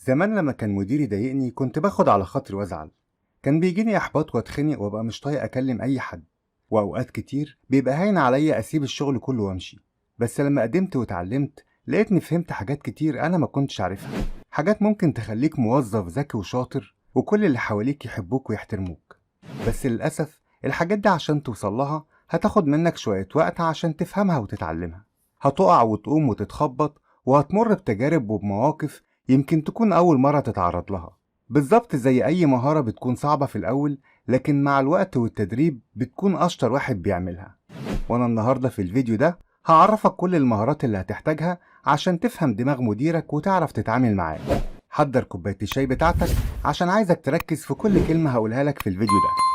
زمان لما كان مديري يضايقني كنت باخد على خاطري وازعل، كان بيجيني احباط واتخنق وابقى مش طايق اكلم اي حد، واوقات كتير بيبقى هاين عليا اسيب الشغل كله وامشي. بس لما قدمت واتعلمت لقيتني فهمت حاجات كتير انا ما كنتش عارفها، حاجات ممكن تخليك موظف ذكي وشاطر وكل اللي حواليك يحبوك ويحترموك. بس للأسف الحاجات دي عشان توصل لها هتاخد منك شوية وقت عشان تفهمها وتتعلمها، هتقع وتقوم وتتخبط وهتمر بتجارب وبمواقف يمكن تكون أول مرة تتعرض لها. بالظبط زي أي مهارة بتكون صعبة في الأول، لكن مع الوقت والتدريب بتكون أشطر واحد بيعملها. وأنا النهاردة في الفيديو ده هعرفك كل المهارات اللي هتحتاجها عشان تفهم دماغ مديرك وتعرف تتعامل معاه. حضر كوباية الشاي بتاعتك عشان عايزك تركز في كل كلمة هقولها لك في الفيديو ده.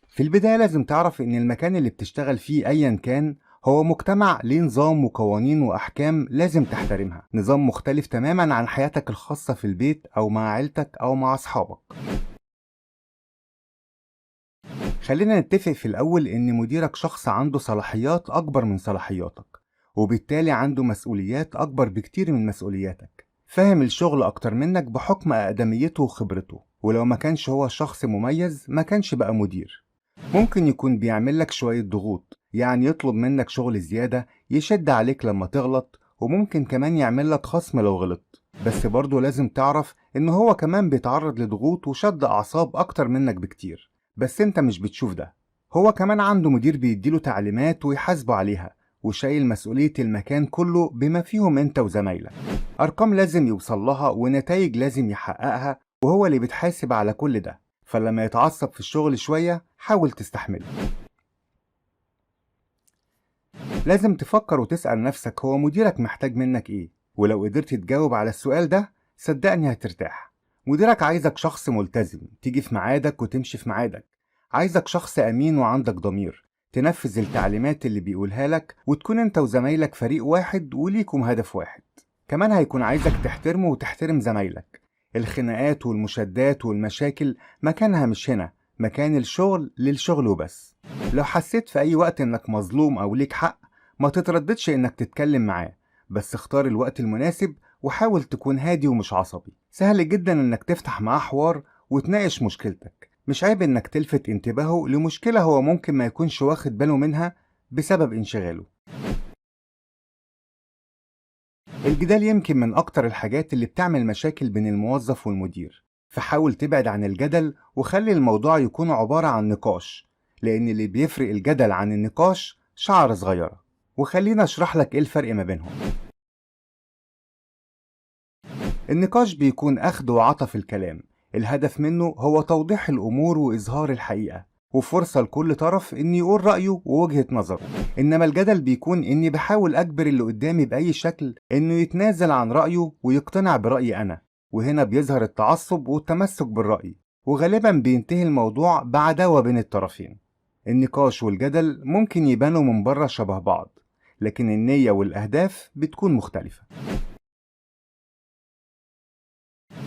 في البداية لازم تعرف إن المكان اللي بتشتغل فيه أيا كان هو مجتمع ليه نظام وقوانين وأحكام لازم تحترمها، نظام مختلف تماما عن حياتك الخاصة في البيت أو مع عيلتك أو مع أصحابك. خلينا نتفق في الأول إن مديرك شخص عنده صلاحيات أكبر من صلاحياتك، وبالتالي عنده مسؤوليات أكبر بكتير من مسؤولياتك، فاهم الشغل أكتر منك بحكم أقدميته وخبرته، ولو ما كانش هو شخص مميز ما كانش بقى مدير. ممكن يكون بيعمل لك شوية ضغوط، يعني يطلب منك شغل زيادة، يشد عليك لما تغلط، وممكن كمان يعمل لك خصم لو غلطت. بس برضه لازم تعرف إن هو كمان بيتعرض لضغوط وشد أعصاب أكتر منك بكتير، بس انت مش بتشوف ده. هو كمان عنده مدير بيديله تعليمات ويحاسبه عليها، وشايل مسؤولية المكان كله بما فيهم انت وزمايلك. أرقام لازم يوصل لها ونتائج لازم يحققها، وهو اللي بيتحاسب على كل ده. فلما يتعصب في الشغل شوية حاول تستحمله. لازم تفكر وتسأل نفسك هو مديرك محتاج منك ايه، ولو قدرت تجاوب على السؤال ده صدقني هترتاح. مديرك عايزك شخص ملتزم، تيجي في ميعادك وتمشي في ميعادك، عايزك شخص أمين وعندك ضمير، تنفذ التعليمات اللي بيقولها لك، وتكون انت وزمايلك فريق واحد وليكم هدف واحد. كمان هيكون عايزك تحترمه وتحترم زمايلك. الخناقات والمشادات والمشاكل مكانها مش هنا، مكان الشغل للشغل وبس. لو حسيت في أي وقت إنك مظلوم أو ليك حق ما تترددش إنك تتكلم معاه، بس اختار الوقت المناسب وحاول تكون هادي ومش عصبي. سهل جدا إنك تفتح معاه حوار وتناقش مشكلتك، مش عيب إنك تلفت انتباهه لمشكلة هو ممكن ما يكونش واخد باله منها بسبب انشغاله. الجدال يمكن من أكتر الحاجات اللي بتعمل مشاكل بين الموظف والمدير، فحاول تبعد عن الجدل وخلي الموضوع يكون عبارة عن نقاش، لأن اللي بيفرق الجدل عن النقاش شعر صغيرة. وخلينا أشرح لك إيه الفرق ما بينهم. النقاش بيكون أخد وعطا في الكلام، الهدف منه هو توضيح الأمور وإظهار الحقيقة، وفرصة لكل طرف إن يقول رأيه ووجهة نظره. إنما الجدل بيكون إني بحاول أجبر اللي قدامي بأي شكل إنه يتنازل عن رأيه ويقتنع برأيي أنا، وهنا بيظهر التعصب والتمسك بالرأي، وغالبا بينتهي الموضوع بعداوة بين الطرفين. النقاش والجدل ممكن يبانوا من بره شبه بعض، لكن النية والأهداف بتكون مختلفة.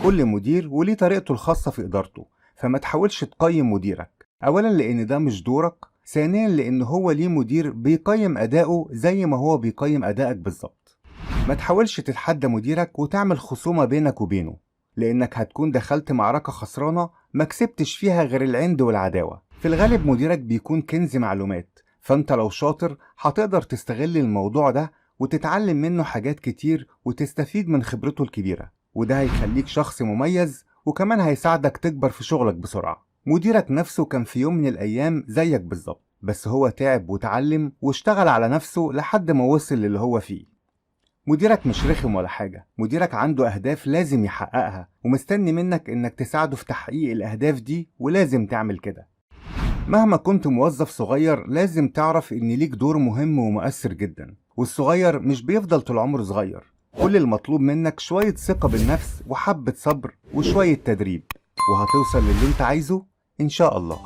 كل مدير وليه طريقته الخاصة في إدارته، فما تحاولش تقيم مديرك. أولا لأن ده مش دورك، ثانيا لأن هو ليه مدير بيقيم أداؤه زي ما هو بيقيم أدائك بالظبط. ما تحاولش تتحدى مديرك وتعمل خصومة بينك وبينه، لأنك هتكون دخلت معركة خسرانة ما كسبتش فيها غير العند والعداوة. في الغالب مديرك بيكون كنز معلومات، فأنت لو شاطر هتقدر تستغل الموضوع ده وتتعلم منه حاجات كتير وتستفيد من خبرته الكبيرة، وده هيخليك شخص مميز وكمان هيساعدك تكبر في شغلك بسرعة. مديرك نفسه كان في يوم من الأيام زيك بالظبط، بس هو تعب وتعلم واشتغل على نفسه لحد ما وصل للي هو فيه. مديرك مش رخم ولا حاجة، مديرك عنده أهداف لازم يحققها ومستني منك إنك تساعده في تحقيق الأهداف دي، ولازم تعمل كده. مهما كنت موظف صغير لازم تعرف إن ليك دور مهم ومؤثر جدا، والصغير مش بيفضل طول عمره صغير. كل المطلوب منك شوية ثقة بالنفس وحبة صبر وشوية تدريب، وهتوصل للي انت عايزه إن شاء الله.